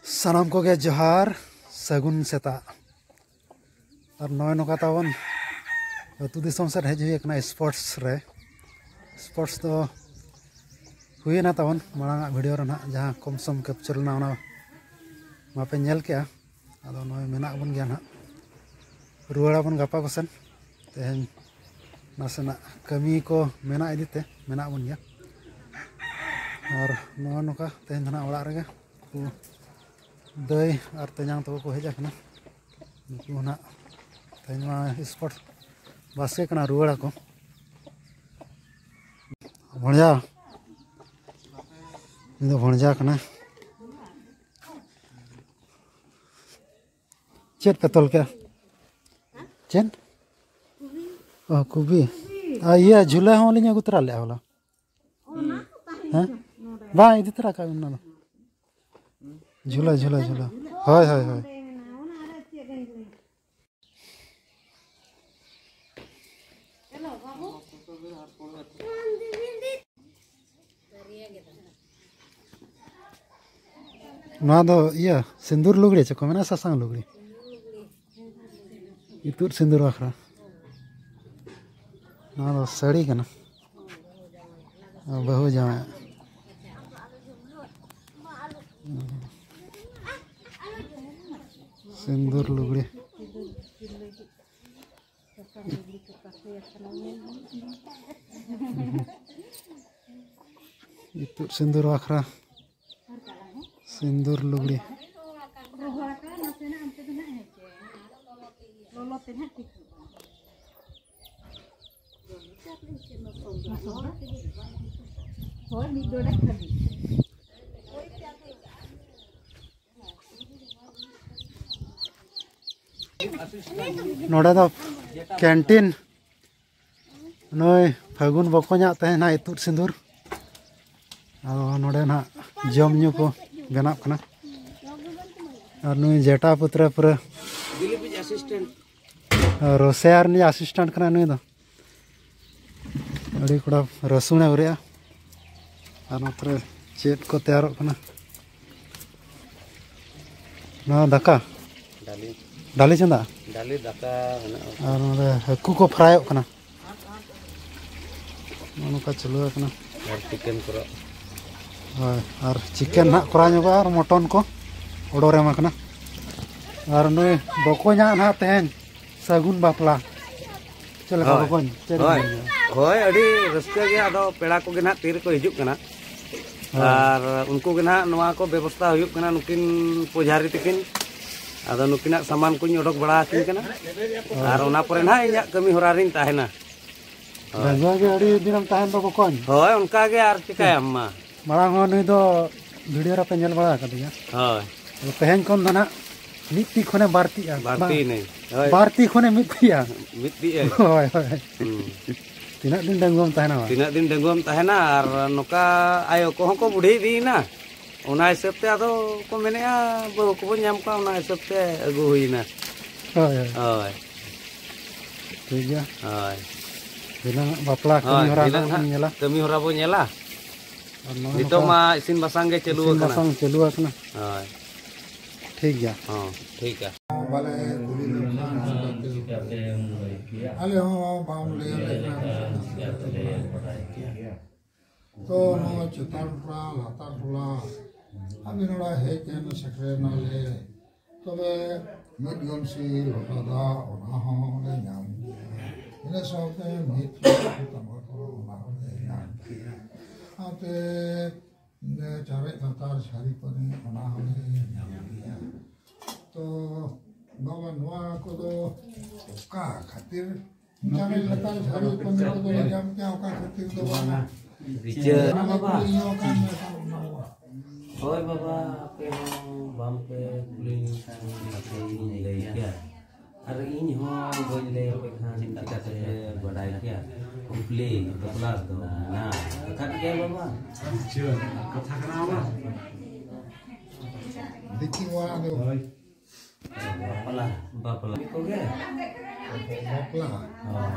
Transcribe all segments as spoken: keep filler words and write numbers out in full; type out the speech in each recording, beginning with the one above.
ᱥᱟᱱᱟᱢ ᱠᱚᱜᱮ ᱡᱚᱦᱟᱨ, ᱥᱟᱹᱜᱩᱱ ᱥᱮᱛᱟᱜ᱾ ᱟᱨ ᱱᱚᱜᱼᱚᱭ ᱱᱚᱝᱠᱟ ᱛᱟᱵᱚᱱ ᱟᱹᱛᱩ ᱫᱤᱥᱚᱢ ᱥᱮᱫ ᱦᱮᱡ ᱦᱩᱭ ᱟᱠᱟᱱᱟ ᱥᱯᱳᱨᱴᱥ ᱨᱮ᱾ ᱥᱯᱳᱨᱴᱥ ᱫᱚ ᱦᱩᱭᱮᱱᱟ ᱛᱟᱵᱚᱱ ᱢᱟᱲᱟᱝ ᱟᱜ ᱵᱷᱤᱰᱤᱭᱳ ᱨᱮ ᱱᱟᱦᱟᱜ, ᱡᱟᱦᱟᱸ ᱠᱚᱢ ᱥᱚᱢ ᱠᱮᱯᱪᱟᱨ ᱞᱮᱱᱟ, ᱚᱱᱟ ᱢᱟᱯᱮ ᱧᱮᱞ ᱠᱮᱜᱼᱟ᱾ ᱟᱫᱚ ᱱᱚᱜᱼᱚᱭ ᱢᱮᱱᱟᱜ ᱵᱚᱱ ᱜᱮᱭᱟ ᱱᱟᱦᱟᱜ, ᱨᱩᱣᱟᱹᱲᱟᱵᱚᱱ ᱜᱟᱯᱟ ᱠᱚᱥᱮᱱ᱾ ᱛᱮᱦᱮᱧ ᱱᱟᱥᱮᱱᱟᱜ ᱠᱟᱹᱢᱤ ᱠᱚ ᱢᱮᱱᱟᱜ ᱤᱫᱤᱛᱮ ᱢᱮᱱᱟᱜ ᱵᱚᱱ ᱜᱮᱭᱟ᱾ ᱟᱨ ᱱᱚᱜᱼᱚ ᱱᱚᱝᱠᱟ ᱛᱮᱦᱮᱧ ᱫᱚ ᱱᱟᱦᱟᱜ ᱚᱲᱟᱜ ᱨᱮᱜᱮ ᱩᱱᱠᱩ ᱫᱟᱹᱭ ᱟᱨ ᱛᱮᱧᱟᱝ ᱛᱟᱠᱚ ᱠᱚ ᱦᱮᱡ ᱟᱠᱟᱱᱟ᱾ ᱱᱩᱠᱩ ᱦᱚᱸ ᱱᱟᱦᱟᱜ ᱛᱮᱦᱮᱧ ᱢᱟ ᱥᱯᱳᱨᱴᱥ ᱵᱟᱥᱠᱮ ᱠᱟᱱᱟ, ᱨᱩᱣᱟᱹᱲ ᱟᱠᱚ᱾ ᱵᱷᱚᱸᱡᱟ, ᱩᱱᱤ ᱫᱚ ᱵᱷᱚᱸᱡᱟ ᱠᱟᱱᱟ᱾ ᱪᱮᱫ ᱯᱮ ᱛᱚᱞ ᱠᱮᱜᱼᱟ? ᱪᱮᱫ? ᱚ, ᱠᱚᱵᱤ᱾ ᱟᱨ ᱤᱭᱟᱹ ᱡᱷᱩᱞᱟᱹ ᱦᱚᱸ ᱞᱤᱧ ᱟᱹᱜᱩ ᱛᱚᱨᱟ ᱞᱮᱜᱼᱟ ᱦᱚᱞᱟ᱾ ᱦᱮᱸ? ᱵᱟᱝ, ᱤᱫᱤ ᱛᱚᱨᱟ ᱠᱟᱜ ᱵᱤᱱ ᱚᱱᱟ ᱫᱚ᱾ ᱡᱷᱩᱞᱟᱹ, ᱡᱷᱩᱞᱟᱹ, ᱡᱷᱩᱞᱟᱹ᱾ ᱦᱳᱭ, ᱦᱳᱭ, ᱦᱳᱭ᱾ ᱱᱚᱣᱟ ᱫᱚ ᱤᱭᱟᱹ ᱥᱤᱸᱫᱩᱨ ᱞᱩᱜᱽᱲᱤ ᱪᱮᱫ ᱠᱚ ᱢᱮᱱᱟ, ᱥᱟᱥᱟᱝ ᱞᱩᱜᱽᱲᱤ, ᱤᱛᱩᱫ ᱥᱤᱸᱫᱩᱨ ᱵᱟᱠᱷᱨᱟ᱾ ᱱᱚᱣᱟ ᱫᱚ ᱥᱟᱹᱲᱤ ᱠᱟᱱᱟ, ᱵᱟᱹᱦᱩ ᱡᱟᱶᱟᱭᱟᱜ᱾ ᱥᱤᱸᱫᱩᱨ ᱞᱩᱜᱽᱲᱤ᱾ ᱤᱛᱩᱫ ᱥᱤᱸᱫᱩᱨ ᱵᱟᱠᱷᱨᱟ ᱥᱤᱸᱫᱩᱨ ᱞᱩᱜᱽᱲᱤ᱾ ᱱᱚᱰᱮ ᱫᱚ ᱠᱮᱱᱴᱤᱱ, ᱱᱩᱭ ᱯᱷᱟᱹᱜᱩᱱ ᱵᱚᱠᱚᱧᱟᱜ ᱛᱟᱦᱮᱱᱟ ᱤᱛᱩᱫ ᱥᱤᱸᱫᱩᱨ᱾ ᱟᱫᱚ ᱱᱚᱰᱮ ᱱᱟᱦᱟᱜ ᱡᱚᱢ ᱧᱩ ᱠᱚ ᱵᱮᱱᱟᱜ ᱠᱟᱱᱟ᱾ ᱟᱨ ᱱᱩᱭ ᱡᱮᱴᱟ ᱯᱩᱛᱨᱟᱹ ᱯᱩᱨᱟᱹ ᱨᱳᱥᱮᱭᱟ ᱨᱤᱱᱤᱡ ᱟᱥᱤᱥᱴᱮᱱᱴ ᱠᱟᱱᱟᱭ ᱱᱩᱭ ᱫᱚ᱾ ᱟᱹᱰᱤ ᱠᱚᱲᱟ ᱨᱟᱹᱥᱩᱱᱮ ᱩᱨᱮᱜᱼᱟ᱾ ᱟᱨ ᱱᱚᱛᱮ ᱨᱮ ᱪᱮᱫ ᱠᱚ ᱛᱮᱭᱟᱨᱚᱜ ᱠᱟᱱᱟ? ᱱᱚᱣᱟ ᱫᱟᱠᱟ? ᱰᱟᱹᱞᱤ᱾ ᱰᱟᱹᱞᱤ ᱪᱚᱸᱫᱟ? ᱰᱟᱹᱞᱤ ᱫᱟᱠᱟ ᱢᱮᱱᱟᱜᱼᱟ᱾ ᱟᱨ ᱱᱚᱰᱮ ᱦᱟᱹᱠᱩ ᱠᱚ ᱯᱷᱨᱟᱭᱚᱜ ᱠᱟᱱᱟ᱾ ᱱᱚᱜᱼᱚ ᱱᱚᱝᱠᱟ ᱪᱟᱹᱞᱩ ᱟᱠᱟᱱᱟ᱾ ᱟᱨ ᱪᱤᱠᱮᱱ ᱠᱚᱨᱮ᱾ ᱦᱳᱭ, ᱟᱨ ᱪᱤᱠᱮᱱ ᱱᱟᱦᱟᱜ ᱠᱚᱨᱟᱣ ᱧᱚᱜᱚᱜᱼᱟ ᱟᱨ ᱢᱚᱴᱚᱱ ᱠᱚ ᱚᱰᱚᱨ ᱮᱢ ᱟᱠᱟᱱᱟ᱾ ᱟᱨ ᱱᱩᱭ ᱵᱚᱠᱚᱧᱟᱜ ᱱᱟᱦᱟᱜ ᱛᱮᱦᱮᱧ ᱥᱟᱹᱜᱩᱱ ᱵᱟᱯᱞᱟ᱾ ᱪᱮᱫ ᱞᱮᱠᱟ ᱦᱳᱭ᱾ ᱵᱚᱠᱚᱧ? ᱪᱮᱫ ᱞᱮᱠᱟ ᱦᱳᱭ᱾ ᱵᱮᱱ ᱧᱮᱞᱟ? ᱦᱳᱭ, ᱟᱹᱰᱤ ᱨᱟᱹᱥᱠᱟᱹ ᱜᱮ᱾ ᱟᱫᱚ ᱯᱮᱲᱟ ᱠᱚᱜᱮ ᱱᱟᱦᱟᱜ ᱛᱤ ᱨᱮᱠᱚ ᱦᱤᱡᱩᱜ ᱠᱟᱱᱟ᱾ ᱦᱳᱭ᱾ ᱟᱨ ᱩᱱᱠᱩ ᱜᱮ ᱱᱟᱦᱟᱜ ᱱᱚᱣᱟ ᱠᱚ ᱵᱮᱵᱚᱥᱛᱷᱟ ᱦᱩᱭᱩᱜ ᱠᱟᱱᱟ, ᱱᱩᱠᱤᱱ ᱯᱩᱡᱟᱨᱤ ᱛᱟᱹᱠᱤᱱ᱾ ᱟᱫᱚ ᱱᱩᱠᱤᱱᱟᱜ ᱥᱟᱢᱟᱱ ᱠᱚᱧ ᱚᱰᱚᱠ ᱵᱟᱲᱟ ᱟᱹᱠᱤᱱ ᱠᱟᱱᱟ᱾ ᱦᱳᱭ᱾ ᱟᱨ ᱚᱱᱟ ᱯᱚᱨᱮ ᱱᱟᱦᱟᱜ ᱤᱧᱟᱹᱜ ᱠᱟᱹᱢᱤ ᱦᱚᱨᱟ ᱨᱤᱧ ᱛᱟᱦᱮᱱᱟ᱾ ᱦᱳᱭ᱾ ᱰᱟᱺᱜᱩᱣᱟᱹ ᱜᱮ ᱟᱹᱰᱤ ᱫᱤᱱᱮᱢ ᱛᱟᱦᱮᱱ ᱫᱚ ᱵᱚᱠᱚᱧ᱾ ᱦᱳᱭ, ᱚᱱᱠᱟ ᱜᱮ, ᱟᱨ ᱪᱤᱠᱟᱹᱭᱟᱢ ᱢᱟ᱾ ᱢᱟᱲᱟᱝ ᱦᱚᱸ ᱱᱩᱭ ᱫᱚ ᱵᱷᱤᱰᱤᱭᱳ ᱨᱮᱯᱮ ᱧᱮᱞ ᱵᱟᱲᱟ ᱟᱠᱟᱫᱮᱭᱟ᱾ ᱦᱳᱭ᱾ ᱟᱫᱚ ᱛᱮᱦᱮᱧ ᱠᱷᱚᱱ ᱫᱚ ᱱᱟᱦᱟᱜ ᱢᱤᱫ ᱛᱤ ᱠᱷᱚᱱᱮ ᱵᱟᱹᱲᱛᱤᱜᱼᱟ᱾ ᱵᱟᱹᱲᱛᱤ ᱵᱟᱝ? ᱮᱱᱟᱹᱧ᱾ ᱦᱳᱭ᱾ ᱵᱟᱹᱲᱛᱤ ᱠᱷᱚᱱᱮ ᱢᱤᱫ ᱛᱤᱜᱼᱟ᱾ ᱢᱤᱫ ᱛᱤᱜ ᱟᱹᱧ᱾ ᱦᱳᱭ, ᱦᱳᱭ᱾ ᱦᱩᱸ᱾ ᱛᱤᱱᱟᱹᱜ ᱫᱤᱱ ᱰᱟᱺᱜᱩᱣᱟᱹᱢ ᱛᱟᱦᱮᱱᱟ ᱵᱟᱝ? ᱛᱤᱱᱟᱹᱜ ᱫᱤᱱ ᱰᱟᱺᱜᱩᱣᱟᱹᱢ ᱛᱟᱦᱮᱱᱟ? ᱟᱨ ᱱᱚᱝᱠᱟ ᱟᱭᱳ ᱠᱚᱦᱚᱸ ᱠᱚ ᱵᱩᱰᱷᱤ ᱤᱫᱤᱭᱮᱱᱟ᱾ ᱚᱱᱟ ᱦᱤᱥᱟᱹᱵ ᱛᱮ ᱟᱫᱚ ᱠᱚ ᱢᱮᱱᱮᱫᱼᱟ, ᱵᱟᱹᱦᱩ ᱠᱚᱵᱚᱱ ᱧᱟᱢ ᱠᱚᱣᱟ, ᱚᱱᱟ ᱦᱤᱥᱟᱹᱵ ᱛᱮ ᱟᱹᱜᱩ ᱦᱩᱭᱮᱱᱟ᱾ ᱦᱳᱭ, ᱦᱳᱭ᱾ ᱦᱳᱭ᱾ ᱴᱷᱤᱠ ᱜᱮᱭᱟ᱾ ᱦᱳᱭ᱾ ᱫᱷᱤᱱᱟᱹᱝ ᱵᱟᱯᱞᱟ ᱠᱟᱹᱢᱤ ᱦᱳᱭ, ᱦᱚᱨᱟ ᱫᱷᱤᱱᱟᱹᱝ ᱱᱟᱦᱟᱜ ᱵᱚᱱ ᱦᱟᱸᱜ ᱧᱮᱞᱟ᱾ ᱠᱟᱹᱢᱤ ᱦᱚᱨᱟ ᱵᱚᱱ ᱧᱮᱞᱟ᱾ ᱟᱨ ᱱᱚᱜᱼᱚ ᱱᱤᱛᱚᱜ ᱱᱚᱝᱠᱟ ᱢᱟ ᱤᱥᱤᱱ ᱵᱟᱥᱟᱝ ᱜᱮ ᱪᱟᱹᱞᱩ ᱤᱥᱤᱱ ᱟᱠᱟᱱᱟ᱾ ᱵᱟᱥᱟᱝ ᱪᱟᱹᱞᱩ ᱟᱠᱟᱱᱟ᱾ ᱦᱳᱭ᱾ ᱴᱷᱤᱠ ᱜᱮᱭᱟ᱾ ᱦᱚᱸ, ᱴᱷᱤᱠ ᱜᱮᱭᱟ᱾ ᱵᱟᱞᱮ ᱠᱩᱞᱤ ᱞᱮᱠᱷᱟᱱ ᱪᱤᱠᱟᱹᱛᱮ ᱪᱤᱠᱟᱹᱛᱮᱢ ᱞᱟᱹᱭ ᱠᱮᱭᱟ? ᱟᱞᱮ ᱦᱚᱸ ᱵᱟᱢ ᱞᱟᱹᱭ ᱟᱞᱮ ᱠᱷᱟᱱ ᱪᱤᱠᱟᱹᱛᱮ ᱞᱮ ᱵᱟᱰᱟᱭ ᱠᱮᱭᱟ? ᱛᱚ ᱱᱚᱣᱟ ᱪᱮᱛᱟᱱ ᱴᱚᱞᱟ, ᱞᱟᱛᱟᱨ ᱴᱚᱞᱟ, ᱟᱹᱵᱤᱱ ᱚᱲᱟᱜ ᱦᱮᱡ ᱮᱱ ᱥᱮᱴᱮᱨᱮᱱᱟᱞᱮ, ᱛᱚᱵᱮ ᱢᱤᱫ ᱜᱚᱱᱥᱤ ᱞᱚᱴᱟ ᱫᱟᱜ ᱚᱱᱟ ᱦᱚᱸ ᱞᱮ ᱧᱟᱢ ᱠᱮᱜᱼᱟ᱾ ᱤᱱᱟᱹ ᱥᱟᱶᱛᱮ ᱢᱤᱫ ᱪᱩᱲᱤ ᱛᱟᱢᱵᱟᱠᱩ ᱚᱱᱟ ᱦᱚᱸ ᱞᱮ ᱧᱟᱢ ᱠᱮᱜᱼᱟ᱾ ᱥᱟᱶᱛᱮ ᱤᱱᱟᱹ ᱪᱟᱨᱮᱡ ᱞᱟᱛᱟᱨ ᱥᱟᱹᱨᱤ ᱯᱟᱹᱱᱤ ᱚᱱᱟ ᱦᱚᱸ ᱞᱮ ᱧᱟᱢ ᱠᱮᱜᱼᱟ᱾ ᱛᱚ ᱵᱟᱵᱟ, ᱱᱚᱣᱟ ᱠᱚᱫᱚ ᱚᱠᱟ ᱠᱷᱟᱹᱛᱤᱨ ᱪᱟᱨᱮᱡ ᱞᱟᱛᱟᱨ ᱥᱟᱹᱨᱤ ᱯᱟᱹᱱᱤ ᱠᱚᱫᱚ ᱞᱮ ᱧᱟᱢ ᱠᱮᱜᱼᱟ, ᱚᱠᱟ ᱠᱷᱟᱹᱛᱤᱨ ᱫᱚ ᱵᱟᱝᱟ? ᱵᱤᱪᱟᱹᱨ᱾ ᱚᱱᱟ ᱵᱟᱵᱟ᱾ ᱠᱩᱞᱤ ᱧᱚᱜ ᱟᱠᱟᱱ ᱢᱮ ᱠᱷᱟᱱ ᱚᱱᱟ ᱵᱟᱵᱟ᱾ ᱦᱳᱭ ᱵᱟᱵᱟ, ᱟᱯᱮ ᱦᱚᱸ ᱵᱟᱝ ᱯᱮ ᱠᱩᱞᱤᱧ ᱠᱷᱟᱱ ᱪᱤᱠᱟᱹᱛᱤᱧ ᱞᱟᱹᱭ ᱠᱮᱭᱟ? ᱟᱨ ᱤᱧ ᱦᱚᱸ ᱵᱟᱹᱧ ᱞᱟᱹᱭ ᱟᱯᱮ ᱠᱷᱟᱱ ᱪᱤᱠᱟᱹᱛᱮ ᱵᱟᱰᱟᱭ ᱠᱮᱭᱟ? ᱠᱩᱠᱞᱤ ᱵᱟᱯᱞᱟ ᱫᱚ ᱢᱮᱱᱟᱜ ᱟᱠᱟᱫ ᱜᱮᱭᱟ ᱵᱟᱵᱟ᱾ ᱵᱤᱪᱟᱹᱨ᱾ ᱠᱟᱛᱷᱟ ᱠᱟᱱᱟ ᱵᱟᱵᱟ᱾ ᱫᱤᱠᱤ ᱱᱚᱣᱟ ᱫᱚ ᱦᱳᱭ᱾ ᱵᱟᱯᱞᱟ, ᱵᱟᱯᱞᱟ᱾ ᱠᱚᱜᱮ? ᱵᱟᱯᱞᱟ᱾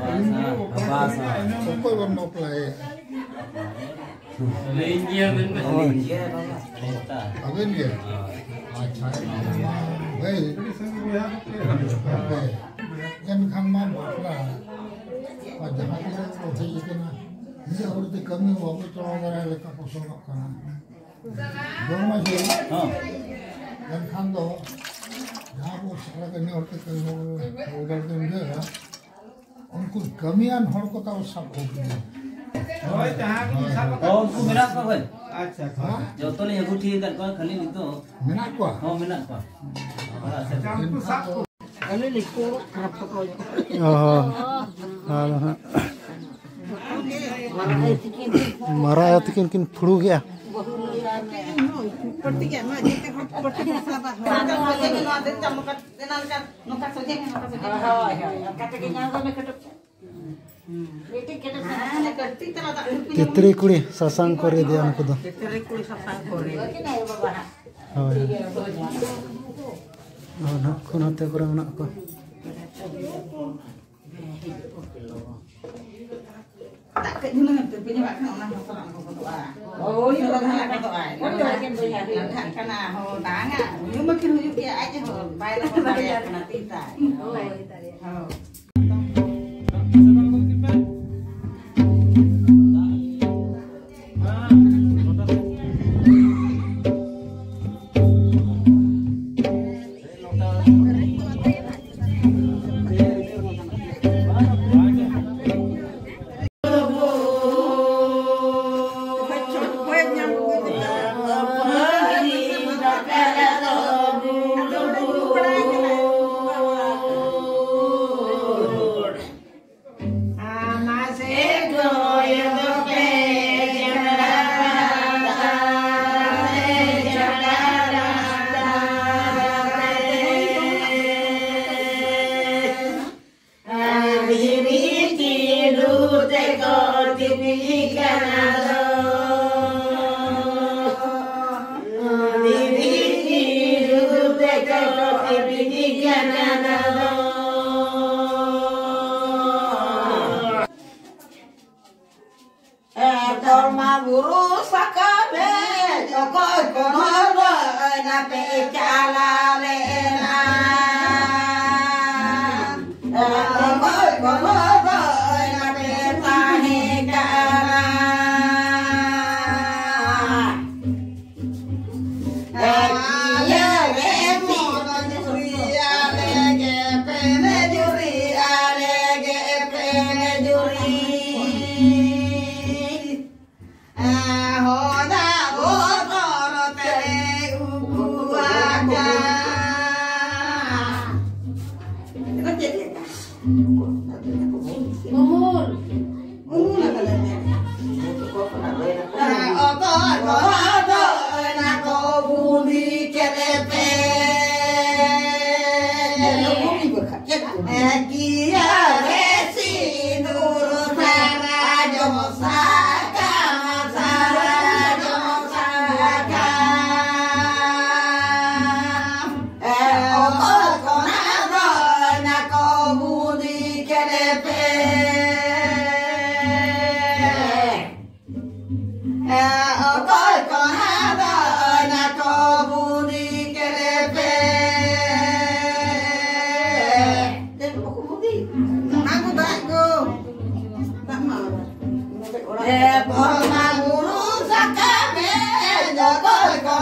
ᱵᱟᱯᱞᱟ, ᱵᱟᱯᱞᱟ᱾ ᱚᱠᱚᱭ ᱵᱚᱱ ᱵᱟᱯᱞᱟᱭᱮᱭᱟ? ᱟᱹᱞᱤᱧ ᱜᱮ ᱟᱵᱮᱱ ᱵᱮᱱ᱾ ᱟᱹᱞᱤᱧ ᱜᱮ ᱵᱟᱵᱟ᱾ ᱟᱵᱮᱱ ᱜᱮ? ᱟᱪᱪᱷᱟ᱾ ᱮᱱᱠᱷᱟᱱ ᱢᱟ ᱵᱟᱯᱞᱟ ᱟᱨ ᱡᱟᱦᱟᱸ ᱛᱤᱱᱟᱹᱜ ᱠᱚ ᱦᱮᱡ ᱟᱠᱟᱱᱟ, ᱱᱤᱭᱟᱹ ᱦᱚᱲ ᱛᱮ ᱠᱟᱹᱢᱤ ᱵᱟᱵᱚ ᱪᱟᱞᱟᱣ ᱫᱟᱲᱮᱭᱟᱜ ᱞᱮᱠᱟ ᱠᱚ ᱥᱚᱝᱚᱜ ᱠᱟᱱᱟ᱾ ᱡᱚᱱᱢᱟ ᱡᱮ ᱦᱚᱸ᱾ ᱮᱱᱠᱷᱟᱱ ᱫᱚ ᱡᱟᱦᱟᱸ ᱵᱚ ᱥᱟᱨᱟ ᱠᱟᱹᱢᱤ ᱦᱚᱲ ᱛᱮ ᱠᱟᱹᱢᱤ ᱵᱟᱵᱚ ᱪᱟᱞᱟᱣ ᱫᱟᱲᱮᱭᱟᱜ, ᱩᱱᱠᱩ ᱠᱟᱹᱢᱤᱭᱟᱱ ᱦᱚᱲ ᱠᱚ ᱛᱟᱵᱚ ᱥᱟᱵ ᱠᱚ ᱠᱟᱱᱟ᱾ ᱦᱳᱭ, ᱡᱟᱦᱟᱸ ᱜᱮᱵᱚᱱ ᱥᱟᱵ ᱟᱠᱟᱫ ᱚ, ᱩᱱᱠᱩ ᱢᱮᱱᱟᱜ ᱠᱚᱣᱟ ᱵᱷᱟᱹᱭ? ᱟᱪᱪᱷᱟ, ᱟᱪᱪᱷᱟ᱾ ᱦᱮᱸ? ᱡᱚᱛᱚ ᱞᱤᱧ ᱟᱹᱜᱩ ᱴᱷᱤᱠ ᱟᱠᱟᱫ ᱠᱚᱣᱟ, ᱠᱷᱟᱹᱞᱤ ᱱᱤᱛᱚᱜ ᱢᱮᱱᱟᱜ ᱠᱚᱣᱟ? ᱦᱚᱸ, ᱢᱮᱱᱟᱜ ᱠᱚᱣᱟ᱾ ᱟᱪᱪᱷᱟ, ᱩᱱᱠᱩ ᱥᱟᱵ ᱠᱚ᱾ ᱚ, ᱟᱫᱚ ᱦᱟᱸᱜ ᱢᱟᱨᱟᱭᱟ ᱛᱤᱠᱤᱱ ᱠᱤᱱ ᱯᱷᱩᱲᱩ ᱜᱮᱭᱟ᱾ ᱯᱟᱹᱴᱤ ᱜᱮ, ᱱᱚᱣᱟ ᱡᱮᱛᱮ ᱦᱚᱲ ᱯᱟᱹᱴᱤ ᱜᱮ ᱥᱟᱵᱟ᱾ ᱱᱚᱝᱠᱟ ᱥᱚᱡᱷᱮ ᱢᱮ, ᱱᱚᱝᱠᱟ ᱥᱚᱡᱷᱮ ᱢᱮ᱾ ᱦᱳᱭ, ᱦᱳᱭ, ᱚᱱᱠᱟ ᱛᱮᱜᱮ ᱧᱟᱢ ᱫᱚ ᱢᱮ ᱠᱟᱹᱴᱩᱵ᱾ ᱢᱤᱫᱴᱤᱡ ᱠᱟᱹᱴᱩᱵ᱾ ᱦᱮᱸ, ᱠᱟᱹᱴᱤᱡ ᱛᱟᱞᱟ ᱫᱟᱜ ᱞᱩᱯᱤ ᱧᱟᱢ᱾ ᱛᱤᱛᱨᱤ ᱠᱩᱲᱤ ᱥᱟᱥᱟᱝ ᱠᱚ ᱨᱤᱫ ᱮᱫᱟ ᱩᱱᱠᱩ ᱫᱚ᱾ ᱛᱤᱛᱨᱤ ᱠᱩᱲᱤ ᱥᱟᱥᱟᱝ ᱠᱚ ᱨᱤᱫ᱾ ᱦᱳᱭ᱾ ᱟᱨ ᱱᱟᱜ ᱠᱷᱚᱱ ᱱᱚᱛᱮ ᱠᱚᱨᱮ ᱢᱮᱱᱟᱜ ᱠᱚᱣᱟ᱾ ᱫᱟᱜ ᱠᱟᱹᱡ ᱦᱩᱱᱟᱹᱝ ᱮᱢ ᱛᱤᱨᱯᱤ ᱧᱚᱜᱟᱜ ᱠᱷᱟᱱ ᱚᱱᱟ ᱦᱚᱸ ᱥᱟᱞᱟᱜ ᱟᱬᱜᱚ ᱜᱚᱫᱚᱜᱼᱟ᱾ ᱦᱳᱭ, ᱥᱚᱞᱚ ᱫᱷᱟᱨᱟ ᱜᱚᱫᱚᱜᱼᱟᱭ᱾ ᱦᱳᱭ, ᱦᱳᱭ, ᱦᱳᱭ᱾ ᱞᱟᱴᱷᱟᱜ ᱠᱟᱱᱟ, ᱦᱚᱸ, ᱰᱟᱝᱟ᱾ ᱦᱩᱭᱩᱜ ᱢᱟᱠᱤᱱ ᱦᱩᱭᱩᱜ ᱜᱮᱭᱟ, ᱟᱡ ᱦᱚᱸ ᱵᱟᱭ ᱞᱚᱜᱚᱱ ᱫᱟᱲᱮᱭᱟᱜ ᱠᱟᱱᱟ, ᱛᱤ ᱛᱟᱭ᱾ ᱦᱳᱭ᱾ ᱦᱳᱭ᱾ ᱫᱷᱤᱨᱤ ᱪᱤᱸᱰᱩ ᱛᱮᱠᱚ ᱛᱤᱯᱤ ᱠᱟᱱᱟ ᱫᱚ᱾ ᱫᱷᱤᱨᱤ ᱪᱤᱸᱰᱩ ᱛᱮᱠᱚ ᱛᱤᱯᱤ ᱠᱟᱱᱟ ᱫᱚ᱾ ᱮ, ᱛᱚᱞᱢᱟ ᱵᱩᱨᱩ ᱥᱟᱠᱟᱢ ᱦᱮᱡ, ᱚᱠᱚᱭ ᱠᱚ ᱱᱚᱰᱚᱭ ᱱᱟᱯᱮ ᱪᱟᱞᱟᱣ ᱞᱮᱱ᱾ ᱪᱮᱫ ᱞᱮᱠᱟ? ᱩᱢᱩᱞ᱾ ᱩᱢᱩᱞ ᱟᱠᱟᱫᱟᱭ᱾ ᱚᱠᱚᱭ ᱠᱚ ᱫᱚ ᱚᱱᱟ ᱠᱚ ᱵᱩᱸᱫᱤ ᱠᱮᱫ ᱯᱮ? ᱵᱩᱸᱫᱤ ᱵᱟᱠᱷᱟᱡ ᱪᱮᱫ ᱠᱚ? ᱜᱤᱭᱟᱹ ᱨᱮ ᱥᱤᱸᱫᱩᱨ ᱥᱟᱨᱡᱚᱢ ᱥᱟᱠᱟᱢ, ᱥᱟᱨᱡᱚᱢ ᱥᱟᱠᱟᱢ᱾ ᱮ, ᱚᱠᱚᱭ ᱠᱚ ᱱᱟᱫᱚᱭ ᱱᱟᱠᱚ ᱵᱩᱸᱫᱤ ᱠᱮᱫ ᱯᱮ? ᱮ, ᱚᱠᱚᱭ ᱠᱚ ᱱᱟᱫᱚᱭ ᱱᱟᱠᱚ ᱵᱩᱸᱫᱤ ᱠᱮᱫ ᱯᱮ? ᱪᱮᱫ ᱵᱟᱠᱚ ᱵᱩᱸᱫᱤ? ᱚᱱᱟ ᱠᱚ ᱫᱟᱜ ᱠᱚ᱾ ᱫᱟᱜ ᱢᱟ᱾ ᱮ ᱵᱚᱨᱢᱟ ᱵᱩᱨᱩ ᱥᱟᱠᱟᱢ ᱦᱮᱡ ᱚᱠᱚᱭ ᱠᱚ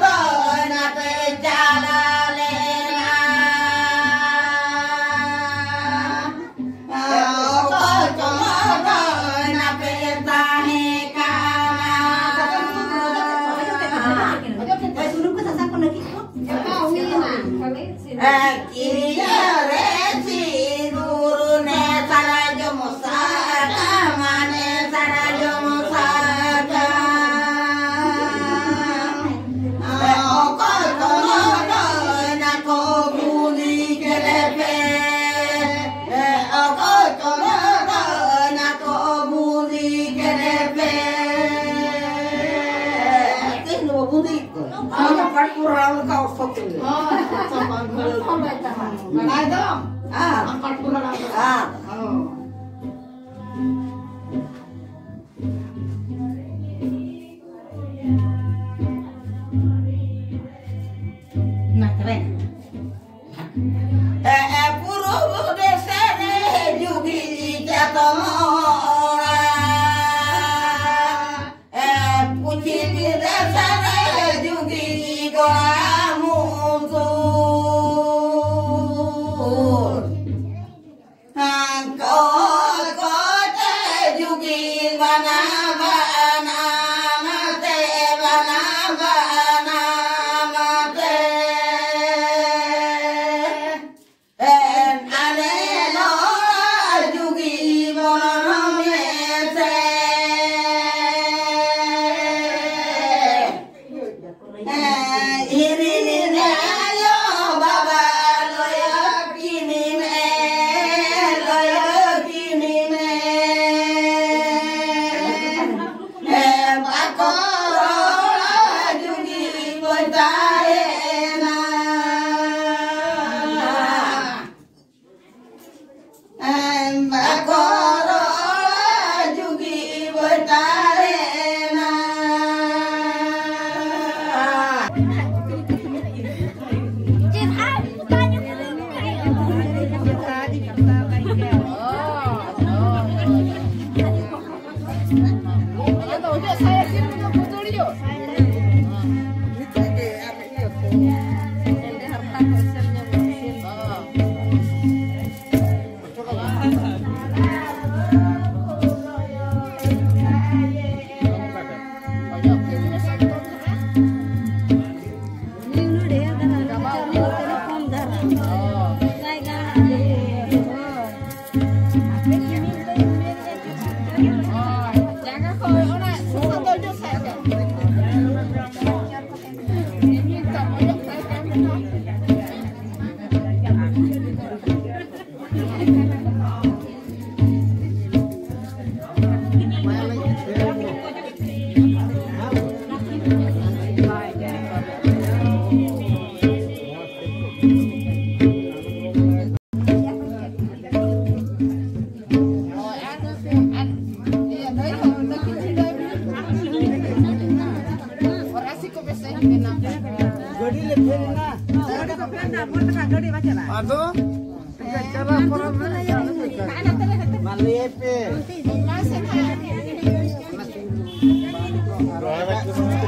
ᱫᱚᱭ ᱱᱟᱛᱮ ᱪᱟᱞᱟᱣ ᱞᱮᱱᱟ᱾ ᱚᱠᱚᱭ ᱠᱚ ᱫᱚᱭ ᱱᱟᱛᱮ ᱛᱟᱦᱮᱸ ᱠᱟᱱᱟ᱾ ᱥᱩᱱᱩᱢ ᱠᱚ ᱥᱟᱥᱟᱝ ᱠᱚ ᱱᱟᱹᱠᱤᱡ ᱠᱚ᱾ ᱡᱚᱛᱚ ᱦᱩᱭ ᱮᱱᱟ᱾ ᱠᱤᱭᱟᱹ ᱨᱮ ᱥᱤᱸᱫᱩᱨ ᱱᱮ ᱥᱟᱨᱡᱚᱢ ᱥᱟᱠᱟᱢ, ᱱᱮ ᱥᱟᱨᱡᱚᱢ ᱥᱟᱠᱟᱢ᱾ ᱚᱠᱚᱭ ᱠᱚ ᱞᱚᱰᱚᱭ ᱱᱟᱠᱚ ᱵᱩᱸᱫᱤ ᱠᱮᱫ ᱯᱮ? ᱚᱠᱚᱭ ᱠᱚ ᱞᱚᱰᱚᱭ ᱱᱟᱠᱚ ᱵᱩᱸᱫᱤ ᱠᱮᱫ ᱯᱮ? ᱛᱮᱦᱮᱧ ᱫᱚ ᱵᱩᱸᱫᱤ ᱟᱢ ᱯᱟᱴᱯᱩᱨ ᱦᱟᱲᱟᱢ ᱞᱮᱠᱟ ᱚᱠᱛᱚ ᱠᱚ ᱞᱟᱹᱭᱟ᱾ ᱦᱳᱭ, ᱚᱠᱛᱚ ᱵᱟᱝ ᱦᱩᱭᱩᱜ ᱠᱟᱱᱟ᱾ ᱵᱟᱲᱟᱭ ᱫᱚ? ᱦᱮᱸ᱾ ᱟᱢ ᱯᱟᱴᱯᱩᱨ ᱦᱟᱲᱟᱢ ᱞᱮᱠᱟ᱾ ᱦᱮᱸ᱾ ᱦᱳᱭ᱾ ᱢᱟ ᱛᱚᱵᱮ᱾ ᱮ, ᱮ, ᱯᱩᱨᱩᱵ ᱫᱮᱥ ᱨᱮ ᱡᱩᱜᱤ ᱪᱟᱛᱚᱢ ᱚᱲᱟᱜ᱾ ᱮ, ᱯᱩᱪᱷᱤᱢ ᱫᱮᱥ ᱨᱮ ᱡᱩᱜᱤ ᱜᱚᱲᱟ ᱢᱩᱛᱩᱨ᱾ ᱦᱟᱝᱠᱚ ᱠᱚᱛᱮ ᱡᱩᱜᱤ ᱵᱟᱱᱟ ᱵᱟᱱᱟ ᱢᱟᱛᱮ, ᱵᱟᱱᱟ ᱵᱟᱱᱟ ᱢᱟᱛᱮ᱾ ᱦᱟᱨᱛᱟ ᱠᱚ ᱮᱥᱮᱞ ᱧᱚᱜ ᱮᱥᱮᱞ᱾ ᱢᱤᱫ ᱦᱚᱲ ᱰᱷᱮᱨ ᱫᱷᱟᱨᱟ, ᱢᱤᱫ ᱦᱚᱲ ᱠᱚᱢ ᱫᱷᱟᱨᱟ᱾ ᱵᱟᱭ ᱜᱟᱱᱚᱜᱼᱟ᱾ ᱦᱳᱭ᱾ ᱡᱟᱸᱜᱟ ᱠᱚ ᱚᱱᱟ ᱥᱟᱥᱟᱝ ᱫᱚ ᱚᱡᱚᱜ ᱥᱟᱵ ᱠᱟᱜ ᱢᱮ᱾ ᱚᱡᱚᱜ ᱥᱟᱵ ᱠᱟᱜ ᱢᱮ᱾ ᱟᱫᱚ ᱢᱟ ᱞᱟᱹᱭ ᱯᱮ᱾ ᱡᱚᱦᱟᱨ ᱟᱠᱚ ᱢᱮ᱾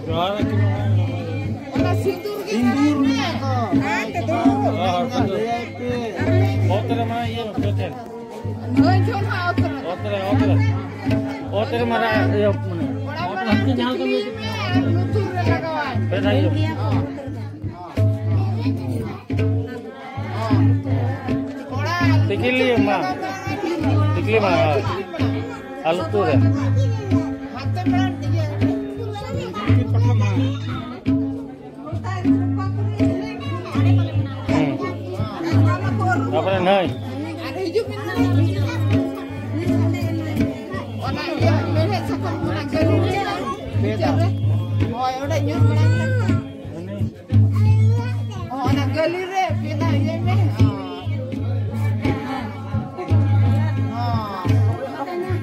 ᱡᱚᱦᱟᱨ ᱟᱠᱚ ᱢᱮ᱾ ᱚᱱᱟ ᱥᱤᱸᱫᱩᱨ ᱜᱮ ᱥᱤᱸᱫᱩᱨ ᱢᱮᱱᱟᱜ ᱫᱚ᱾ ᱞᱟᱹᱭ ᱯᱮ᱾ ᱚᱛ ᱨᱮ ᱢᱟ ᱤᱭᱟᱹ ᱯᱮ ᱴᱷᱮᱱ᱾ ᱱᱩᱭ ᱡᱚᱱ ᱦᱚᱸ ᱚᱛ ᱨᱮ᱾ ᱚᱛ ᱨᱮ, ᱚᱛ ᱨᱮ᱾ ᱚᱛ ᱨᱮ ᱢᱟᱨᱟ ᱤᱭᱟᱹ ᱢᱟᱱᱮ᱾ ᱠᱚᱲᱟ ᱢᱟ ᱴᱤᱠᱞᱤ ᱢᱮ ᱟᱨ ᱞᱩᱛᱩᱨ ᱨᱮ ᱞᱟᱜᱟᱣᱟᱭ᱾ ᱯᱮ ᱫᱷᱟᱣ ᱤᱭᱟᱹ᱾ ᱠᱚᱲᱟ ᱴᱤᱠᱞᱤ ᱢᱟ᱾ ᱴᱤᱠᱞᱤ ᱢᱟ, ᱦᱳᱭ᱾ ᱟᱞᱚ ᱛᱩᱫ ᱨᱮ᱾ ᱦᱩᱸ᱾ ᱛᱟᱯᱚᱨᱮ ᱱᱟᱹᱭ᱾ ᱚᱱᱟ ᱤᱭᱟᱹ ᱢᱮᱲᱦᱮᱫ ᱥᱟᱠᱟᱢ ᱚᱱᱟ ᱜᱟᱹᱰᱤ ᱨᱮ᱾ ᱦᱳᱭ, ᱚᱸᱰᱮ ᱧᱩᱨ ᱵᱟᱲᱟ ᱞᱮᱱᱟ᱾ ᱚ, ᱚᱱᱟ ᱜᱟᱹᱞᱤ ᱨᱮ ᱵᱮᱱᱟᱣ ᱤᱭᱟᱹᱭ ᱢᱮ᱾ ᱚ᱾ ᱚ᱾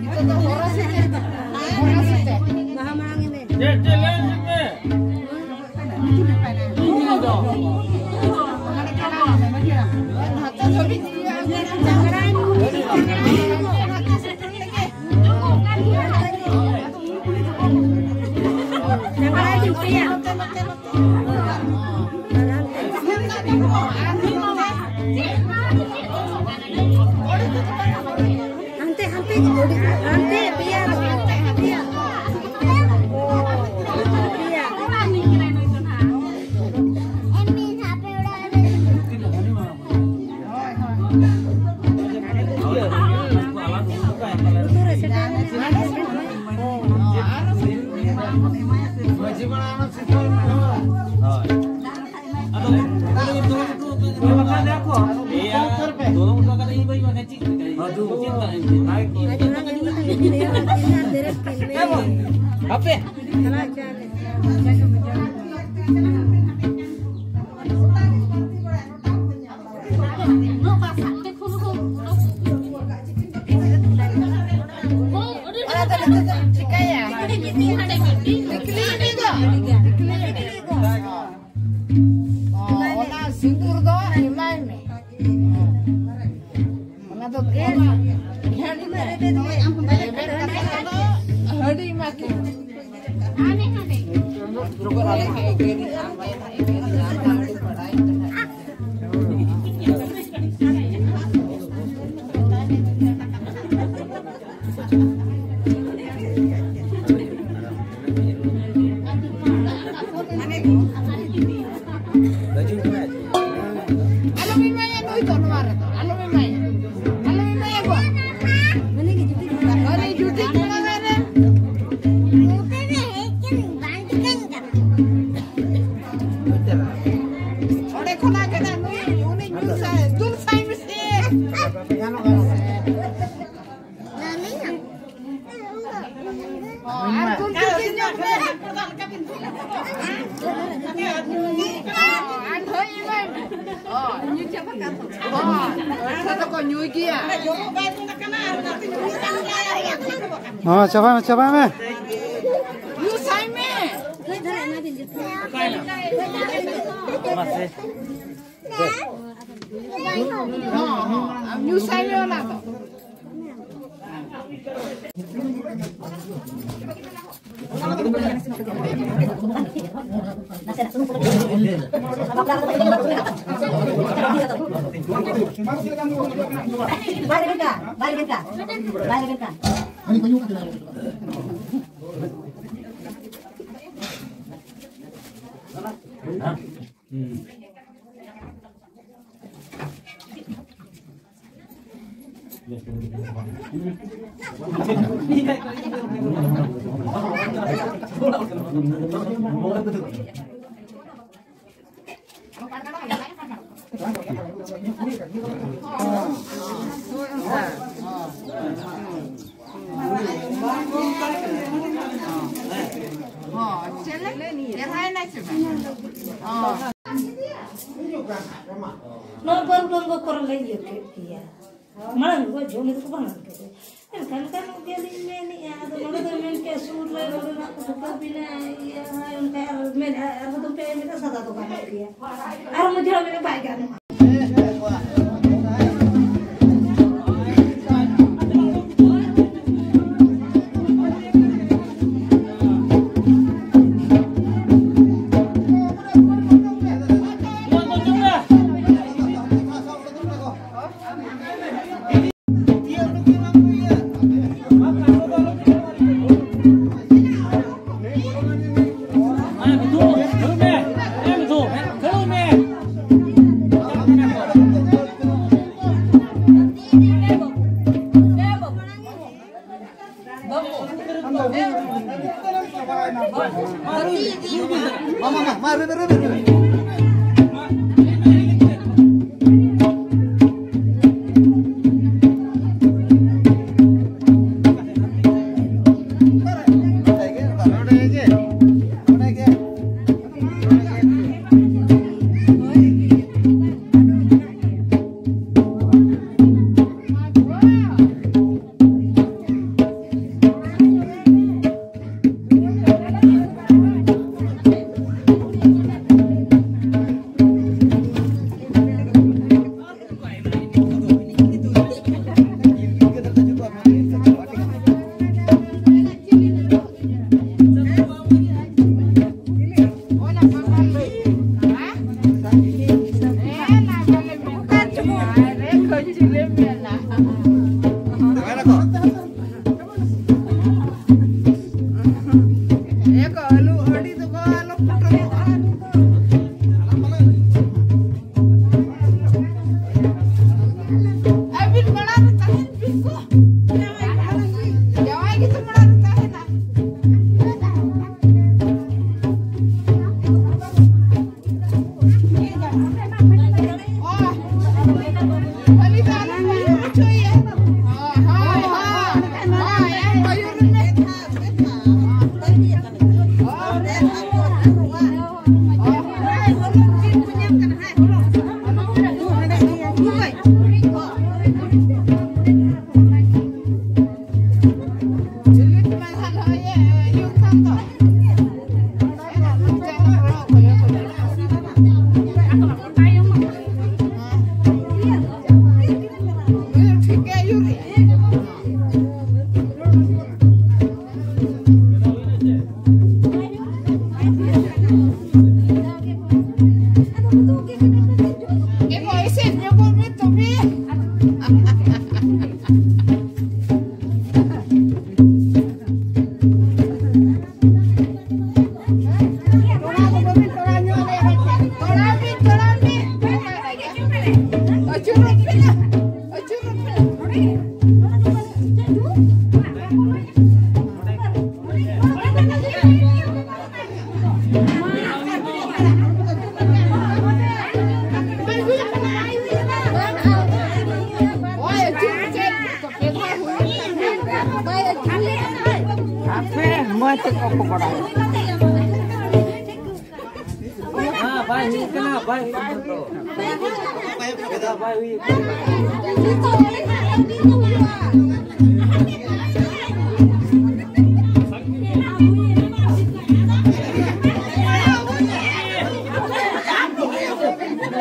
ᱱᱤᱛᱚᱜ ᱫᱚ ᱦᱚᱨᱚ ᱥᱮᱪᱮᱫ? ᱦᱚᱨᱚ ᱥᱮᱪᱮᱫ? ᱪᱮᱫ, ᱪᱮᱫ ᱞᱟᱹᱭ ᱢᱮ? ᱱᱟᱛᱮ ᱫᱷᱟᱹᱵᱤᱡ ᱦᱩᱭᱩᱜᱼᱟ᱾ ᱱᱟᱛᱮ ᱥᱮᱴᱮᱨ ᱞᱮᱜᱮ᱾ ᱱᱟᱛᱮ, ᱱᱟᱛᱮ, ᱱᱟᱛᱮ᱾ ᱦᱟᱯᱮ᱾ ᱚᱱᱟ ᱫᱚ ᱱᱤᱛᱚᱜ ᱫᱚ ᱪᱤᱠᱟᱹᱭᱟ? ᱛᱤᱠᱞᱤ ᱮᱱᱮᱡ ᱫᱚ᱾ ᱛᱤᱠᱞᱤ ᱮᱱᱮᱡ᱾ ᱚ, ᱚᱱᱟ ᱥᱤᱸᱫᱩᱨ ᱫᱚ ᱮᱢᱟᱭ ᱢᱮ᱾ ᱚᱱᱟ ᱫᱚ ᱚᱱᱟ ᱜᱷᱮᱸᱴ ᱢᱮ᱾ ᱜᱷᱮᱸᱴ ᱠᱟᱛᱮ ᱚᱱᱟ ᱦᱟᱺᱰᱤ ᱮᱢᱟ ᱠᱤᱱ᱾ ᱟᱞᱚᱢ ᱮᱢᱟᱭᱟ ᱱᱩᱭ ᱫᱚ ᱱᱚᱣᱟ ᱨᱮᱫᱚ, ᱟᱞᱚᱢ ᱮᱢᱟᱭᱟ, ᱟᱞᱚᱢ ᱮᱢᱟᱭᱟ ᱜᱚ᱾ ᱩᱱᱤ ᱡᱩᱴᱤ ᱠᱚᱲᱟ ᱨᱮ᱾ ᱚᱸᱰᱮ ᱠᱷᱚᱱᱟᱜ ᱜᱮ ᱱᱩᱭ, ᱩᱱᱤ ᱧᱩ ᱥᱟᱭ, ᱫᱩᱞ ᱥᱟᱭ ᱢᱮᱥᱮ᱾ ᱟᱨ ᱫᱩᱞ ᱠᱟᱛᱮ ᱧᱚᱜ ᱢᱮ᱾ ᱟᱨ ᱫᱷᱟᱹᱭ ᱮᱢᱟᱭ ᱢᱮ᱾ ᱦᱚᱸ, ᱯᱟᱹᱴᱷᱩᱣᱟᱹ ᱫᱚᱠᱚ ᱧᱩᱭ ᱜᱮᱭᱟ᱾ ᱦᱚᱸ, ᱪᱟᱵᱟᱭ ᱢᱮ, ᱪᱟᱵᱟᱭ ᱢᱮ᱾ ᱧᱩ ᱥᱟᱭ ᱢᱮ᱾ ᱦᱚᱸ, ᱦᱚᱸ, ᱟᱢ ᱧᱩ ᱥᱟᱭ ᱢᱮ ᱚᱱᱟ ᱫᱚ᱾ ᱵᱟᱭ ᱨᱮᱵᱮᱱ ᱠᱟᱱ, ᱵᱟᱭ ᱨᱮᱵᱮᱱ ᱠᱟᱱ, ᱵᱟᱭ ᱨᱮᱵᱮᱱ ᱠᱟᱱ᱾ ᱱᱚᱣᱟ ᱵᱟᱨ ᱰᱚᱸᱜᱚ ᱠᱚᱨᱮ ᱞᱮ ᱤᱭᱟᱹ ᱠᱮᱫ ᱜᱮᱭᱟ᱾ ᱢᱟᱲᱟᱝ ᱫᱚ ᱡᱚᱢ ᱫᱚᱠᱚ ᱵᱟᱝ ᱠᱮᱫᱟ᱾ ᱮᱱᱠᱷᱟᱱ ᱠᱟᱱ ᱜᱮᱞᱤᱧ ᱢᱮᱱᱮᱫᱼᱟ, ᱟᱫᱚ ᱱᱚᱰᱮ ᱫᱚ ᱢᱮᱱ ᱠᱮᱫᱼᱟ, ᱥᱩᱨ ᱨᱮ ᱱᱚᱰᱮᱱᱟᱜ ᱠᱚ ᱴᱷᱩᱠᱟᱹ ᱵᱤᱱᱟ, ᱤᱭᱟᱹ, ᱚᱱᱠᱟ ᱟᱨ ᱢᱮᱱ, ᱟᱨ ᱦᱚᱸ ᱫᱚ ᱯᱮ ᱢᱮᱱᱟ ᱥᱟᱫᱟ ᱫᱚ ᱜᱟᱱᱚᱜ ᱜᱮᱭᱟ, ᱟᱨ ᱢᱚᱡᱽᱨᱟ ᱢᱮᱱᱟ ᱵᱟᱭ ᱜᱟᱱᱚᱜᱼᱟ᱾ ᱦᱮᱸ, ᱵᱟᱭ ᱦᱩᱭᱩᱜ ᱠᱟᱱᱟ, ᱵᱟᱭ ᱦᱩᱭᱩᱜ ᱠᱟᱱᱟ᱾ ᱵᱟᱭ ᱦᱩᱭᱩᱜ ᱠᱟᱱᱟ᱾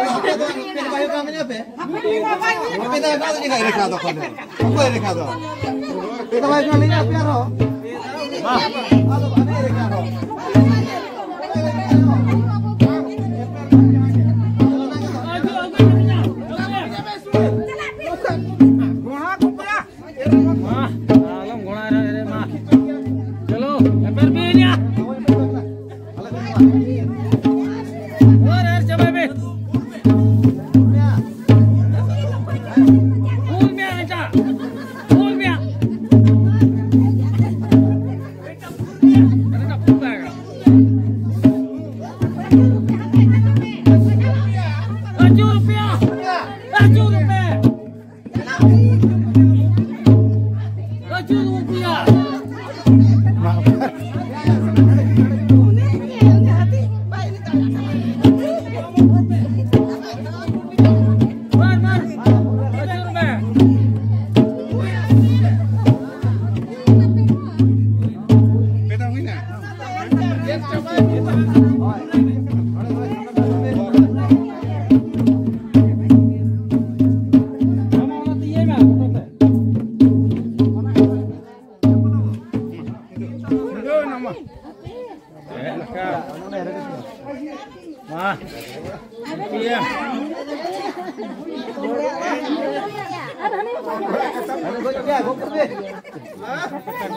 ᱟᱯᱮ ᱫᱚ ᱚᱠᱟ ᱨᱮ ᱢᱮᱱᱟᱜ ᱯᱮᱭᱟ? ᱚᱠᱚᱭ ᱨᱮᱠᱷᱟ ᱫᱚ? ᱚᱠᱚᱭ ᱨᱮᱠᱷᱟ ᱫᱚ? ᱮ ᱫᱚ ᱵᱟᱭ ᱞᱟᱹᱭᱟ ᱟᱯᱮ ᱟᱨᱦᱚᱸ᱾ ᱢᱟ᱾ ᱟᱫᱚ ᱵᱟᱭ ᱨᱮᱠᱷᱟ ᱫᱚ᱾ ᱢᱟ, ᱟᱞᱚᱢ ᱜᱷᱚᱲᱟ ᱨᱮ, ᱨᱮ, ᱢᱟ᱾ ᱪᱚᱞᱚ, ᱮᱯᱮᱨ ᱵᱤᱱ ᱭᱟ᱾ ᱚᱨ, ᱚᱨ, ᱪᱟᱵᱟᱭ ᱵᱤᱱ᱾ ᱯᱷᱩᱞ ᱢᱮ, ᱮᱴᱟ᱾ ᱯᱷᱩᱞ ᱢᱮ᱾ ᱮᱴᱟ, ᱯᱷᱩᱞ ᱢᱮ᱾ ᱟᱹᱪᱩᱨ ᱯᱮ᱾ ᱟᱹᱪᱩᱨ ᱯᱮ᱾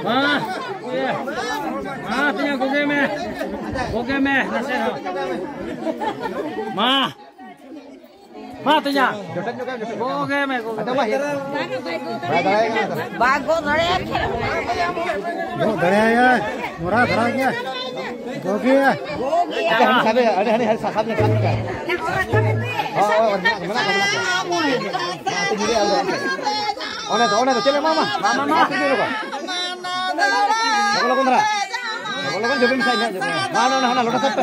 ᱢᱟ, ᱤᱭᱟᱹ᱾ ᱢᱟ, ᱛᱤᱧᱟ, ᱜᱚᱜᱮ ᱢᱮ᱾ ᱜᱚᱜᱮ ᱢᱮ, ᱱᱟᱥᱮ ᱦᱚᱸ᱾ ᱢᱟ᱾ ᱢᱟ, ᱛᱤᱧᱟ᱾ ᱜᱚᱜᱮ ᱢᱮ, ᱜᱚᱜᱮ ᱢᱮ᱾ ᱵᱟᱭ ᱫᱟᱲᱮᱭᱟᱜ ᱠᱟᱱᱟ᱾ ᱵᱟᱭ ᱜᱚᱜ ᱫᱟᱲᱮᱭᱟᱜ ᱠᱟᱱᱟ᱾ ᱜᱚᱜ ᱫᱟᱲᱮᱭᱟᱭᱟᱭ᱾ ᱢᱚᱨᱟ ᱫᱷᱟᱨᱟ ᱜᱮᱭᱟ᱾ ᱜᱚᱜᱮ᱾ ᱟᱪᱪᱷᱟ, ᱦᱟᱹᱱᱤ ᱥᱟᱵᱮ, ᱟᱹᱰᱤ ᱦᱟᱹᱱᱤ, ᱦᱟᱹᱱᱤ ᱥᱟᱵ ᱧᱚᱜ, ᱥᱟᱵ ᱧᱚᱜ ᱠᱟᱭ᱾ ᱦᱳᱭ, ᱦᱳᱭ, ᱢᱮᱱᱟᱜ ᱠᱚᱣᱟ, ᱢᱮᱱᱟᱜ ᱠᱚᱣᱟ, ᱢᱮᱱᱟᱜ ᱠᱚᱣᱟ᱾ ᱚᱱᱮ ᱫᱚ, ᱚᱱᱮ ᱫᱚ, ᱪᱮᱫ ᱞᱮ ᱮᱢᱟᱢᱟ? ᱢᱟ, ᱢᱟ, ᱢᱟ᱾ ᱵᱟᱠᱚ ᱞᱚᱜᱚᱱ ᱫᱷᱟᱨᱟ᱾ ᱞᱚᱜᱚᱱ ᱡᱚᱵᱮ ᱢᱮᱥᱟ ᱤᱧᱟᱹᱜ ᱡᱚᱵᱮ᱾ ᱢᱟ, ᱱᱚᱰᱮ ᱦᱟᱱᱟ ᱞᱚᱴᱟ ᱥᱟᱵ ᱯᱮ᱾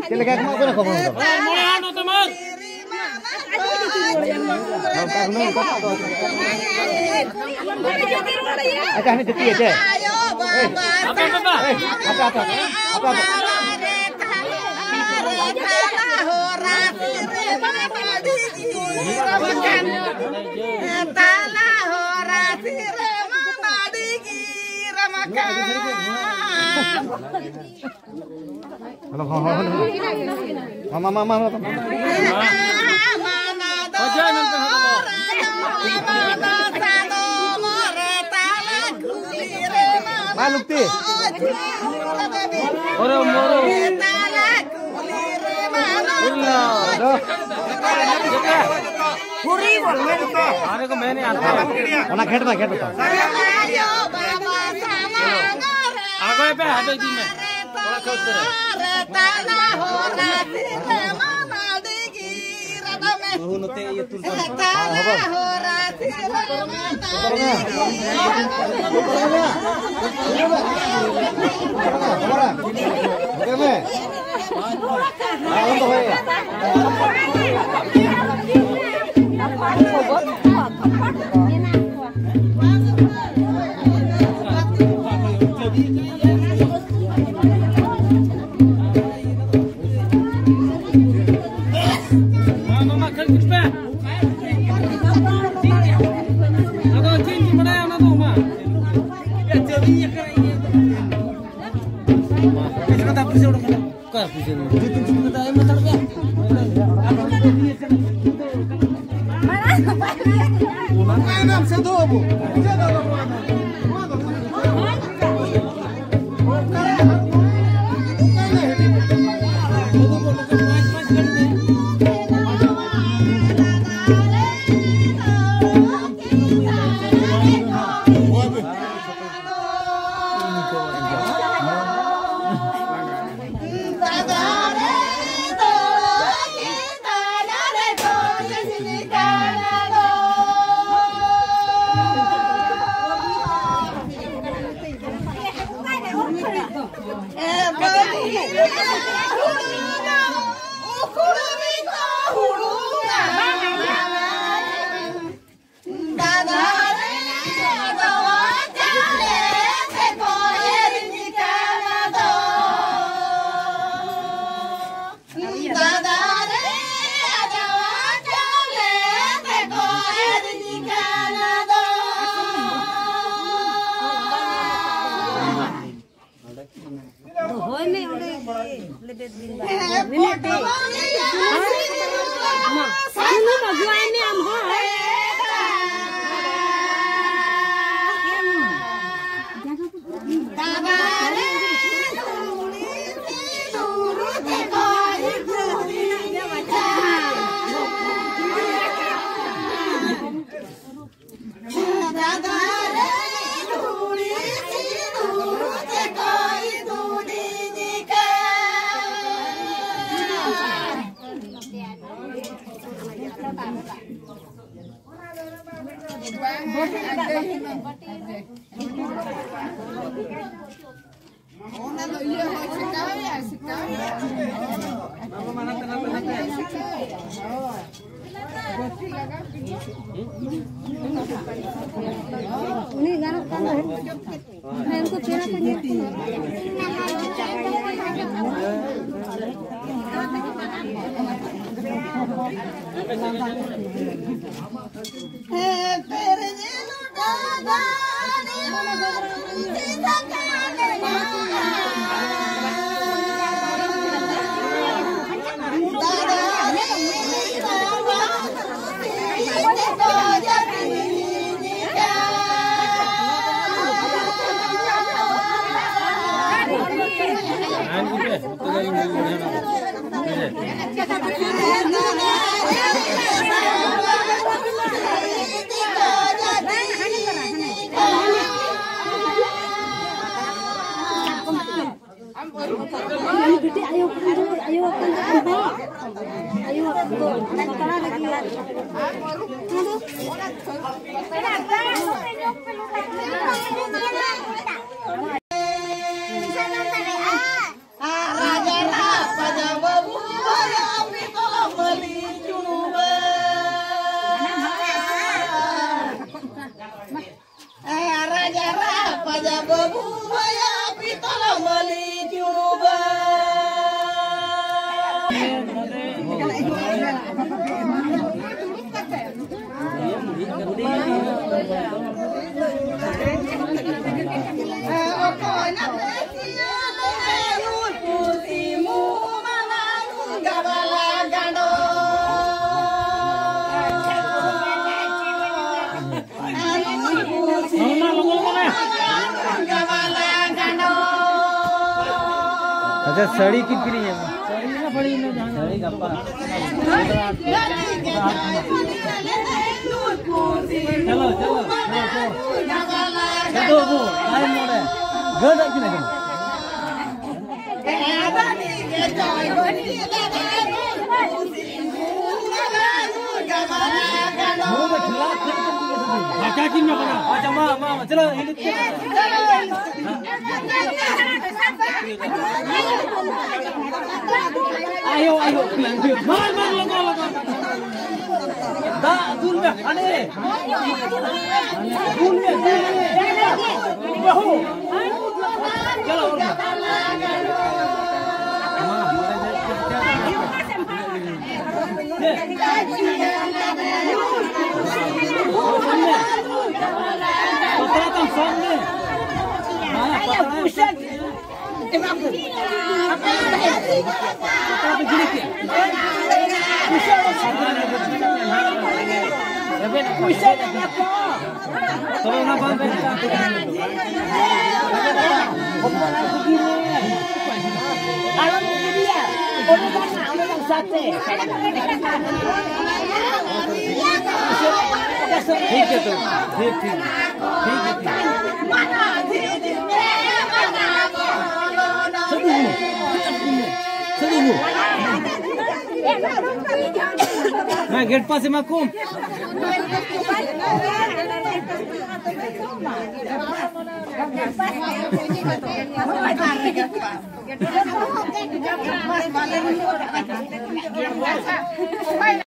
ᱪᱮᱫ ᱞᱮᱠᱟ ᱮᱢᱚᱜ ᱠᱟᱱᱟ ᱠᱷᱚᱵᱚᱨ ᱫᱚ? ᱢᱚᱬᱮ ᱦᱟᱱ ᱱᱚᱛᱮ ᱢᱟᱨ᱾ ᱟᱪᱪᱷᱟ, ᱦᱟᱱᱮ ᱡᱟᱹᱛᱤ ᱟᱪᱪᱷᱟ᱾ ᱟᱯᱮ, ᱟᱯᱮ, ᱟᱯᱮ᱾ ᱟᱯᱮ, ᱟᱯᱮ᱾ ᱛᱟᱞᱟ ᱦᱚᱨᱟ ᱥᱤᱨᱟᱹ ᱢᱟ ᱟᱹᱰᱤ ᱜᱤᱨᱟᱹ ᱢᱟᱠᱟᱱ᱾ ᱦᱮᱞᱳ, ᱦᱚᱸ, ᱦᱚᱸ, ᱦᱚᱸ, ᱦᱚᱸ᱾ ᱢᱟ, ᱢᱟ, ᱢᱟ, ᱢᱟ, ᱢᱟ᱾ ᱚᱡᱚᱭ ᱢᱮᱱᱛᱮ ᱦᱚᱦᱚ ᱠᱚᱢ᱾ ᱢᱟ, ᱞᱩᱠᱛᱤ᱾ ᱚᱨᱮ, ᱢᱚᱨᱚ᱾ ᱩᱨᱞᱟ᱾ ᱫᱚ᱾ ᱟᱨᱮ ᱠᱚ ᱢᱮᱱᱮᱜᱼᱟ᱾ ᱚᱱᱟ ᱜᱷᱮᱴ ᱢᱮ, ᱜᱷᱮᱴ ᱢᱮ ᱛᱚ᱾ ᱟᱬᱜᱚᱭ ᱯᱮ, ᱦᱟᱯᱮ ᱤᱫᱤ ᱢᱮ᱾ ᱚᱲᱟᱜ ᱠᱷᱚᱱ ᱩᱛᱟᱹᱨ᱾ ᱵᱟᱹᱦᱩ ᱱᱚᱛᱮ ᱤᱭᱟᱹ ᱛᱩᱞ ᱛᱟᱢ᱾ ᱟᱞᱚᱢ ᱫᱚᱦᱚᱭᱟ᱾ ᱢᱟ, ᱢᱟ, ᱢᱟ, ᱠᱷᱟᱹᱲ ᱠᱩᱪ ᱯᱮ᱾ ᱟᱫᱚ ᱪᱮᱫ ᱤᱧ ᱵᱟᱲᱟᱭᱟ ᱚᱱᱟ ᱫᱚ, ᱢᱟ᱾ ᱚᱠᱟ ᱯᱩᱭᱥᱟᱹ ᱫᱚ? ᱚᱱᱟ ᱮᱢ ᱦᱟᱛᱟᱲ ᱯᱮ᱾ ᱚᱱᱟ ᱮᱱᱟᱢ ᱥᱮ ᱫᱚ ᱟᱵᱚ᱾ ᱫᱚᱦᱚᱭ ᱢᱮ ᱚᱸᱰᱮ ᱜᱮ, ᱞᱮᱵᱮᱫ ᱵᱤᱱ ᱫᱟ᱾ ᱢᱮᱱᱮᱫ ᱫᱚ᱾ ᱢᱟ, ᱥᱩᱱᱩᱢ ᱟᱹᱜᱩᱣᱟᱭ ᱢᱮ ᱟᱢ ᱦᱚᱸ᱾ ᱚᱱᱟ ᱫᱚ ᱤᱭᱟᱹ ᱦᱚᱸ ᱪᱷᱤᱴᱠᱟᱣᱮᱭᱟ, ᱪᱷᱤᱴᱠᱟᱣᱮᱭᱟ᱾ ᱩᱱᱤ ᱜᱟᱱᱚᱜ ᱠᱟᱱ ᱫᱚ᱾ ᱦᱮᱸ, ᱩᱱᱠᱩ ᱯᱮᱲᱟ ᱠᱚ ᱧᱮᱞ ᱠᱚ᱾ ᱦᱮᱸ, ᱯᱮᱨᱮᱡ ᱞᱚᱴᱟ ᱫᱟᱜ ᱨᱮ ᱛᱩᱞᱥᱤ ᱥᱟᱠᱟᱢ ᱢᱮᱱᱟᱜᱼᱟ᱾ ᱫᱟᱫᱟ ᱨᱮ ᱵᱟᱵᱟ ᱛᱩᱞᱥᱤ ᱛᱮᱠᱚ ᱡᱟᱹᱯᱤᱫ ᱠᱟᱜ᱾ ᱩᱱᱤ ᱵᱤᱴᱤ ᱟᱭᱳ ᱠᱟᱱ ᱫᱚ, ᱟᱭᱳ ᱠᱟᱱ ᱫᱚ, ᱟᱭᱳ ᱠᱟᱱ ᱫᱚ, ᱛᱟᱲᱟ ᱨᱮᱜᱮ᱾ ᱟᱪᱪᱷᱟ, ᱥᱟᱹᱲᱤ ᱠᱤᱱ ᱠᱤᱨᱤᱧᱟ᱾ ᱥᱟᱹᱲᱤ ᱢᱟ ᱵᱟᱹᱲᱤᱡ ᱮᱱᱟ, ᱡᱟᱦᱟᱸ ᱥᱟᱹᱲᱤ ᱜᱟᱯᱟ᱾ ᱪᱚᱞᱚ, ᱪᱚᱞᱚ, ᱪᱚᱞᱚ, ᱪᱚᱞᱚ᱾ ᱪᱟᱸᱫᱚ ᱵᱟᱹᱵᱩ, ᱛᱟᱦᱮᱱ ᱱᱚᱰᱮ᱾ ᱜᱟᱹᱰ ᱟᱹᱠᱤᱱ ᱟᱸᱡᱚᱢ᱾ ᱟᱪᱪᱷᱟ, ᱢᱟ, ᱢᱟ, ᱢᱟ, ᱪᱚᱞᱚ, ᱦᱤᱞᱤ᱾ ᱟᱭᱳ, ᱟᱭᱳ, ᱢᱟᱨ, ᱢᱟᱨ, ᱞᱟᱜᱟ, ᱞᱟᱜᱟ᱾ ᱫᱟᱜ ᱫᱩᱞ ᱢᱮ, ᱦᱟᱸᱰᱮ᱾ ᱫᱩᱞ ᱢᱮ, ᱫᱩᱞ ᱢᱮ᱾ ᱵᱟᱹᱦᱩ᱾ ᱪᱚᱞᱚ, ᱚᱲ ᱢᱮ᱾ ᱯᱟᱛᱲᱟ ᱛᱟᱢ ᱥᱟᱵ ᱢᱮ᱾ ᱦᱮᱸ, ᱯᱟᱛᱲᱟ᱾ ᱯᱩᱭᱥᱟᱹ ᱮᱢᱟ ᱠᱚ᱾ ᱛᱚᱵᱮ ᱚᱱᱟ ᱵᱟᱝ ᱵᱮᱱ ᱠᱟᱱ ᱛᱟᱵᱮᱱᱟ᱾ ᱦᱚᱯᱚᱱ ᱟᱨ ᱠᱩᱲᱤ ᱨᱮ᱾ ᱟᱞᱚᱢ ᱤᱫᱤᱭᱟ᱾ ᱚᱸᱰᱮ ᱵᱟᱝ, ᱚᱸᱰᱮ ᱵᱟᱝ, ᱥᱟᱛᱮ᱾ ᱴᱷᱤᱠ ᱜᱮᱭᱟ ᱛᱚ᱾ ᱴᱷᱤᱠ, ᱴᱷᱤᱠ᱾ ᱴᱷᱤᱠ ᱜᱮᱭᱟ, ᱴᱷᱤᱠ ᱜᱮᱭᱟ᱾ ᱥᱟᱹᱫᱷᱩ ᱦᱩᱱᱩ᱾ ᱥᱟᱹᱫᱷᱩ ᱦᱩᱱᱩ᱾ ᱦᱮᱸ, ᱜᱮᱴ ᱯᱟᱥ ᱮᱢᱟ ᱠᱚᱢ᱾